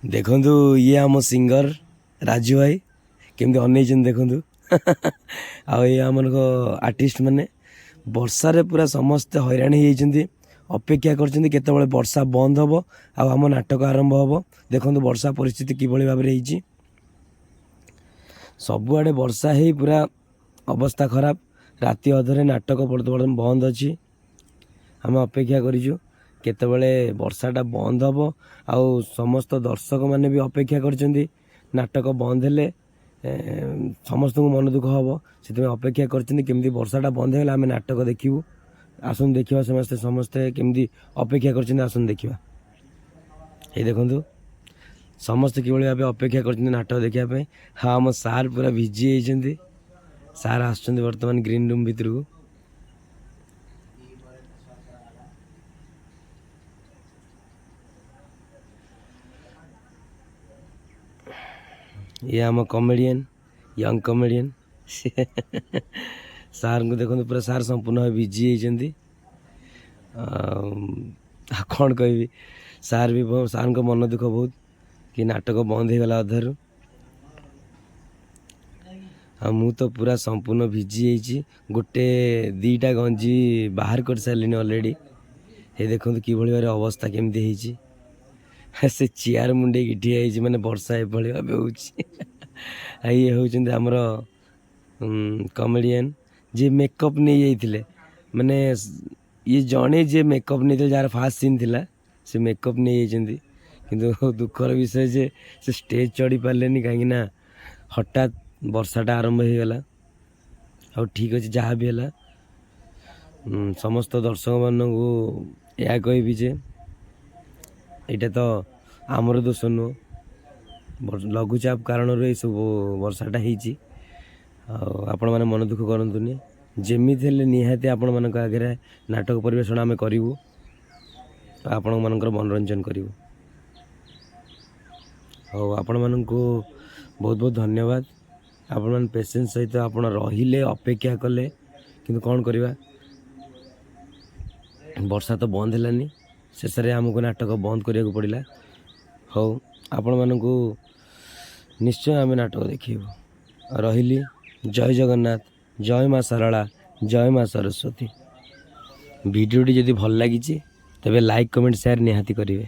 ଦେଖନ୍ତୁ, ଇଏ ଆମ ସିଙ୍ଗର ରାଜୁ ଭାଇ କେମିତି ଅନେଇଛନ୍ତି ଦେଖନ୍ତୁ। ଆଉ ଇଏ ଆମର ଆର୍ଟିଷ୍ଟ ମାନେ ବର୍ଷାରେ ପୁରା ସମସ୍ତେ ହଇରାଣ ହେଇଯାଇଛନ୍ତି, ଅପେକ୍ଷା କରିଛନ୍ତି କେତେବେଳେ ବର୍ଷା ବନ୍ଦ ହେବ ଆଉ ଆମ ନାଟକ ଆରମ୍ଭ ହେବ। ଦେଖନ୍ତୁ, ବର୍ଷା ପରିସ୍ଥିତି କିଭଳି ଭାବରେ ହେଇଛି। ସବୁଆଡ଼େ ବର୍ଷା ହେଇ ପୁରା ଅବସ୍ଥା ଖରାପ। ରାତି ଅଧରେ ନାଟକ ବର୍ତ୍ତମାନ ବନ୍ଦ ଅଛି। ଆମେ ଅପେକ୍ଷା କରିଛୁ କେତେବେଳେ ବର୍ଷାଟା ବନ୍ଦ ହେବ, ଆଉ ସମସ୍ତ ଦର୍ଶକମାନେ ବି ଅପେକ୍ଷା କରିଛନ୍ତି। ନାଟକ ବନ୍ଦ ହେଲେ ସମସ୍ତଙ୍କୁ ମନ ଦୁଃଖ ହେବ, ସେଥିପାଇଁ ଅପେକ୍ଷା କରିଛନ୍ତି କେମିତି ବର୍ଷାଟା ବନ୍ଦ ହେଇଗଲେ ଆମେ ନାଟକ ଦେଖିବୁ। ଆସନ୍ତୁ ଦେଖିବା, ସମସ୍ତେ ସମସ୍ତେ କେମିତି ଅପେକ୍ଷା କରିଛନ୍ତି, ଆସନ୍ତୁ ଦେଖିବା। ଏଇ ଦେଖନ୍ତୁ, ସମସ୍ତେ କିଭଳି ଭାବେ ଅପେକ୍ଷା କରିଛନ୍ତି ନାଟକ ଦେଖିବା ପାଇଁ। ହଁ, ଆମ ସାର୍ ପୁରା ଭିଜି ଯାଇଛନ୍ତି। ସାର୍ ଆସୁଛନ୍ତି ବର୍ତ୍ତମାନ ଗ୍ରୀନ୍ ରୁମ୍ ଭିତରକୁ। ଇଏ ଆମ କମେଡ଼ିଆନ୍, ୟଙ୍ଗ କମେଡ଼ିଆନ୍। ସାର୍ଙ୍କୁ ଦେଖନ୍ତୁ, ପୁରା ସାର୍ ସମ୍ପୂର୍ଣ୍ଣ ଭାବେ ଭିଜି ଯାଇଛନ୍ତି। ଆଉ ଆଉ କ'ଣ କହିବି, ସାର୍ ବି, ସାର୍ଙ୍କ ମନ ଦୁଃଖ ବହୁତ କି ନାଟକ ବନ୍ଦ ହେଇଗଲା ଅଧାରୁ। ଆଉ ମୁଁ ତ ପୁରା ସମ୍ପୂର୍ଣ୍ଣ ଭିଜି ଯାଇଛି। ଗୋଟେ ଦୁଇଟା ଗଞ୍ଜି ବାହାର କରିସାରିଲିଣି ଅଲରେଡ଼ି। ଏ ଦେଖନ୍ତୁ, କିଭଳି ଭାବରେ ଅବସ୍ଥା କେମିତି ହେଇଛି। ସେ ଚେୟାର ମୁଣ୍ଡେଇକି ଠିଆ ହେଇଛି, ମାନେ ବର୍ଷା ଏଭଳି ଭାବେ ହେଉଛି। ଆଉ ଇଏ ହେଉଛନ୍ତି ଆମର କମେଡ଼ିଆନ୍, ଯିଏ ମେକଅପ୍ ନେଇଯାଇଥିଲେ। ମାନେ ଇଏ ଜଣେ ଯିଏ ମେକଅପ୍ ନେଇଥିଲେ, ଯାହାର ଫାର୍ଷ୍ଟ ସିନ୍ ଥିଲା, ସେ ମେକଅପ୍ ନେଇଯାଇଛନ୍ତି। କିନ୍ତୁ ଦୁଃଖର ବିଷୟ ଯେ ସେ ଷ୍ଟେଜ୍ ଚଢ଼ି ପାରିଲେନି, କାହିଁକିନା ହଠାତ୍ ବର୍ଷାଟା ଆରମ୍ଭ ହେଇଗଲା। ଆଉ ଠିକ୍ ଅଛି, ଯାହା ବି ହେଲା, ସମସ୍ତ ଦର୍ଶକମାନଙ୍କୁ ଏହା କହିବି ଯେ ଏଇଟା ତ ଆମର ଦୋଷ ନୁହଁ, ଲଘୁଚାପ କାରଣରୁ ଏଇସବୁ ବର୍ଷାଟା ହେଇଛି। ଆଉ ଆପଣମାନେ ମନ ଦୁଃଖ କରନ୍ତୁନି। ଯେମିତି ହେଲେ ନିହାତି ଆପଣମାନଙ୍କ ଆଗରେ ନାଟକ ପରିବେଷଣ ଆମେ କରିବୁ, ଆପଣମାନଙ୍କର ମନୋରଞ୍ଜନ କରିବୁ। ହଉ, ଆପଣମାନଙ୍କୁ ବହୁତ ବହୁତ ଧନ୍ୟବାଦ। ଆପଣମାନେ ପେସେନ୍ସ ସହିତ ଆପଣ ରହିଲେ, ଅପେକ୍ଷା କଲେ। କିନ୍ତୁ କ'ଣ କରିବା, ବର୍ଷା ତ ବନ୍ଦ ହେଲାନି, ଶେଷରେ ଆମକୁ ନାଟକ ବନ୍ଦ କରିବାକୁ ପଡ଼ିଲା। ହଉ, ଆପଣମାନଙ୍କୁ ନିଶ୍ଚୟ ଆମେ ନାଟକ ଦେଖେଇବୁ। ରହିଲି, ଜୟ ଜଗନ୍ନାଥ, ଜୟ ମା ଶାରଳା, ଜୟ ମା ସରସ୍ୱତୀ। ଭିଡ଼ିଓଟି ଯଦି ଭଲ ଲାଗିଛି, ତେବେ ଲାଇକ୍, କମେଣ୍ଟ, ସେୟାର ନିହାତି କରିବେ।